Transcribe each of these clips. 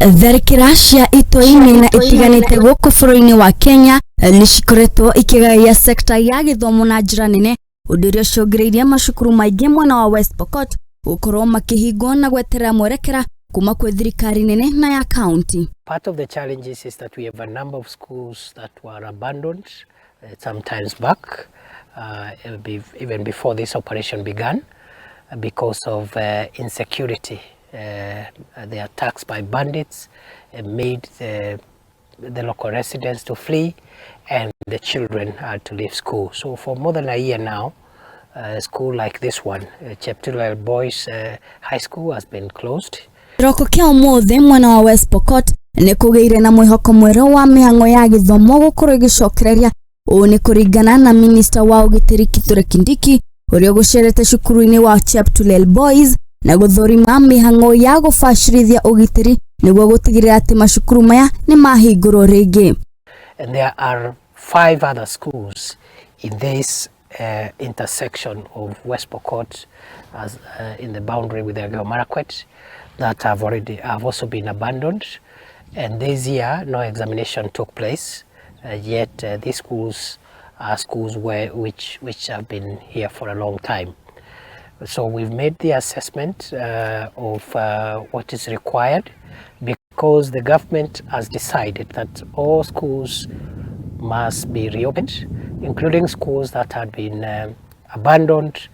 Tharĩkĩra cia itoi mĩena ĩtiganĩte gũkũ bũrũri-inĩ wa Kenya nĩ cikoretwo ikĩgaia sekta ya gĩthomo na njĩra nene, ũndũ ũrĩa ũcũngĩrĩirie macukuru maingĩ mwena wa West Pokot gũkorwo makĩhingwo na gweterera mwerekera kuma kwĩ thirikari nene na ya kaunti. Part of the challenges is that we have a number of schools that were abandoned some times back, even before this operation began, because of insecurity. The attacks by bandits made the local residents to flee and the children had to leave school. So for more than a year now, a school like this one, Cheptulel Boys High School, has been closed. Kĩroko kĩa ũmũthĩ mwena wa West Pokot nĩ kũgĩire na mwĩhoko mwerũ wa mĩhang'o ya gĩthomo gũkorwo ĩgĩcokereria. Ũũ nĩ kũringana na minista wa ũgitĩri Kithure Kindiki, ũrĩa ũgũcerete cukuru-inĩ wa Cheptulel Boys na gũthũrima mĩhang'o ya gũbacĩrithia ũgitĩri nĩguo gũtigĩrĩra atĩ macukuru maya nĩ mahingũrwo rĩngĩ. And there are five other schools in this intersection of West Pokot, as in the boundary with the Elgeyo Marakwet, that have also been abandoned. And this year, no examination took place. Yet these schools are schools where which have been here for a long time. So we've made the assessment of what is required, because the government has decided that all schools must be reopened, including schools that had been abandoned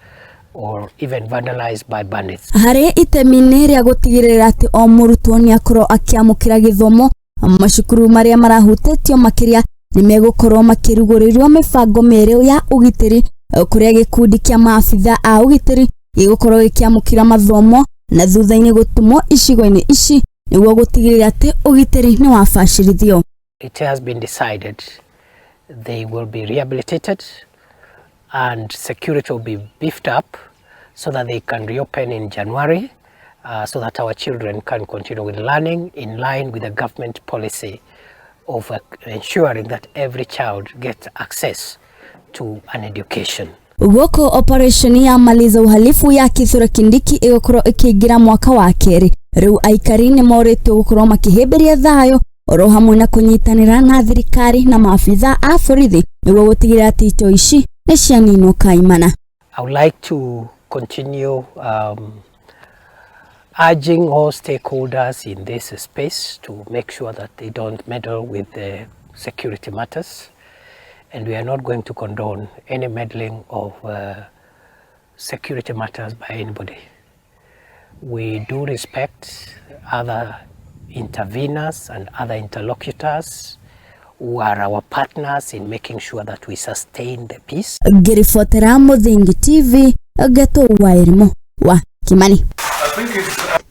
or even vandalized by bandits. Harĩ itemi-inĩ rĩa gũtigĩrĩra atĩ o mũrutwo nĩ akorwo akĩamũkĩra gĩthomo, macukuru marĩa marahutĩtio makĩria nĩ megũkorwo makĩrugũrĩrio mĩbango mĩerũ ya ũgitĩri, kũrĩa gĩkundi kĩa maabitha a ũgitĩri gĩgũkorwo gĩkĩamũkĩra mathomo na thutha-inĩ gũtũmwo icigo-inĩ ici nĩguo gũtigĩrĩra atĩ ũgitĩri nĩ wabacĩrithio. It has been decided they will be rehabilitated and security will be beefed up so that they can reopen in January, so that our children can continue with learning in line with the government policy of ensuring that every child gets access to an education. Gũkũ operation ya Maliza Uhalifu ya Kithure Kindiki ĩgũkorwo ĩkĩingĩra mwaka wa kerĩ, rĩu aikari nĩ morĩtio gũkorwo makĩhĩmbĩria thayũ oro hamwe na kũnyitanĩra na thirikari na maabitha a borithi nĩguo gũtigĩrĩra atĩ itoi ici nĩ cianinwo kaimana. I would like to continue urging all stakeholders in this space to make sure that they don't meddle with the security matters, and we are not going to condone any meddling of security matters by anybody. We do respect other interveners and other interlocutors who are our partners in making sure that we sustain the peace. Ngĩribotera Mũthingi TV, Geto Wairimu wa Kimani. I think it's